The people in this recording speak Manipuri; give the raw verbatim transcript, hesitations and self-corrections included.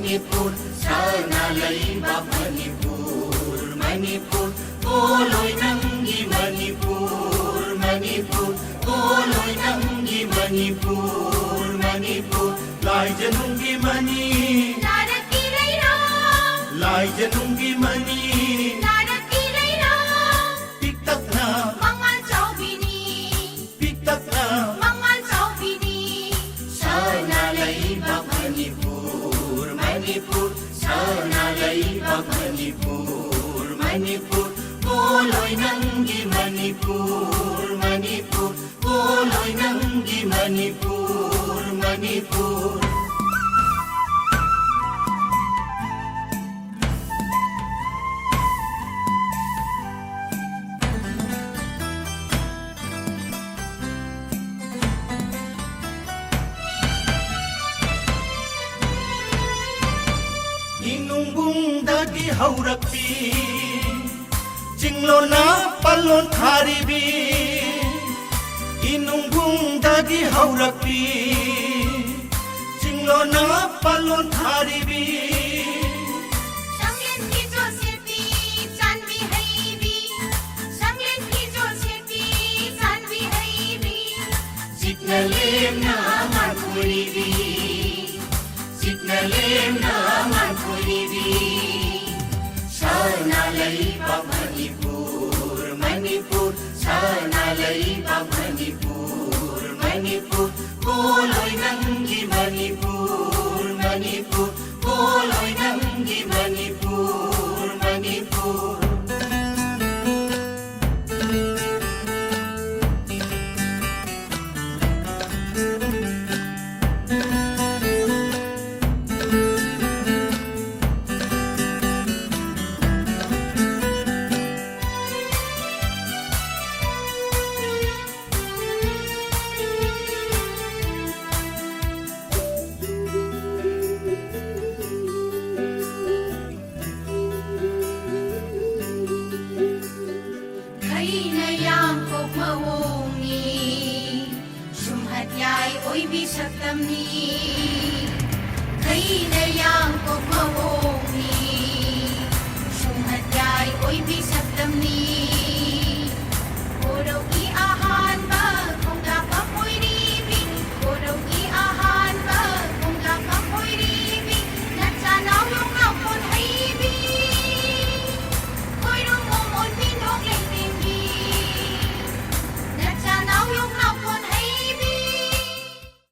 ꯃꯅꯤꯄꯨꯔ, ꯁꯅꯥ ꯂꯩꯕꯥꯛ ꯃꯅꯤꯄꯨꯔ, ꯃꯅꯤꯄꯨꯔ, ꯄꯣꯂꯣꯏ ꯅꯪꯒꯤ ꯃꯅꯤꯄꯨꯔ, ꯃꯅꯤꯄꯨꯔ, ꯄꯣꯂꯣꯏ ꯅꯪꯒꯤ ꯃꯅꯤꯄꯨꯔ, ꯃꯅꯤꯄꯨꯔ, ꯂꯥꯏꯖꯅꯨꯡꯒꯤ ꯃꯅꯤ, ꯅꯥꯔꯛꯀꯤ ꯂꯩꯔꯣ, ꯂꯥꯏꯖꯅꯨꯡꯒꯤ ꯃꯅꯤ, ꯅꯥꯔꯛꯀꯤ ꯂꯩꯔꯣ, ꯄꯤꯛꯇꯛꯅ ꯃꯉꯥꯜ ꯆꯥꯎꯕꯤꯅꯤ, ꯄꯤꯛꯇꯛꯅ ꯃꯉꯥꯜ ꯆꯥꯎꯕꯤꯅꯤ, ꯁꯅꯥ ꯂꯩꯕꯥꯛ ꯃꯅꯤꯄꯨꯔ, ꯃꯅꯤꯄꯨꯔ, ꯁꯅꯥ ꯂꯩꯕꯥꯛ ꯃꯅꯤꯄꯨꯔ, ꯃꯅꯤꯄꯨꯔ, ꯄꯣꯂꯣꯏ ꯅꯪꯒꯤ ꯃꯅꯤꯄꯨꯔ, ꯃꯅꯤꯄꯨꯔ, ꯄꯣꯂꯣꯏ ꯅꯪꯒꯤ ꯃꯅꯤꯄꯨꯔ, ꯃꯅꯤꯄꯨꯔ꯫ ꯏꯅꯨꯡꯕꯨꯡꯗꯒꯤ ꯍꯧꯔꯛꯄꯤ, ꯆꯤꯡꯂꯣꯟꯅ ꯄꯜꯂꯣꯟ ꯊꯥꯔꯤꯕꯤ, ꯏꯅꯨꯡꯕꯨꯡꯗꯒꯤ ꯍꯧꯔꯛꯄꯤ, ꯆꯤꯡꯂꯣꯟꯅ ꯄꯜꯂꯣꯟ ꯊꯥꯔꯤꯕꯤ꯫ ꯆꯥꯡꯂꯦꯟꯒꯤ ꯆꯣꯠꯁꯦꯠꯄꯤ, ꯆꯥꯟꯕꯤ ꯍꯩꯕꯤ, ꯆꯥꯡꯂꯦꯟꯒꯤ ꯆꯣꯠꯁꯦꯠꯄꯤ, ꯆꯥꯟꯕꯤ ꯍꯩꯕꯤ, ꯁꯤꯠꯅ ꯂꯦꯝꯅ ꯃꯥꯡꯈꯣꯏꯔꯤꯕꯤ, ꯁꯤꯠꯅ ꯂꯦꯝꯅ ꯃꯥꯡꯈꯣꯏꯔꯤꯕꯤ꯫ ꯁꯅꯥ ꯂꯩꯕꯥꯛ ꯃꯅꯤꯄꯨꯔ, ꯃꯅꯤꯄꯨꯔ, ꯁꯅꯥ ꯂꯩꯕꯥꯛ ꯃꯅꯤꯄꯨꯔ, ꯃꯅꯤꯄꯨꯔ, ꯄꯣꯂꯣꯏ ꯅꯪꯒꯤ ꯃꯅꯤꯄꯨꯔ, ꯃꯅꯤꯄꯨꯔ, ꯄꯣꯂꯣꯏ ꯅꯪꯒꯤ ꯃꯅꯤꯄꯨꯔ, ꯃꯅꯤꯄꯨꯔ꯫ ꯈꯩꯅ ꯌꯥꯝ ꯀꯣꯛ ꯃꯑꯣꯡꯅꯤ, ꯁꯨꯝꯍꯠ ꯌꯥꯏ ꯑꯣꯏꯕꯤ ꯁꯛꯇꯝꯅꯤ꯫ ꯈꯩꯅ ꯌꯥꯝ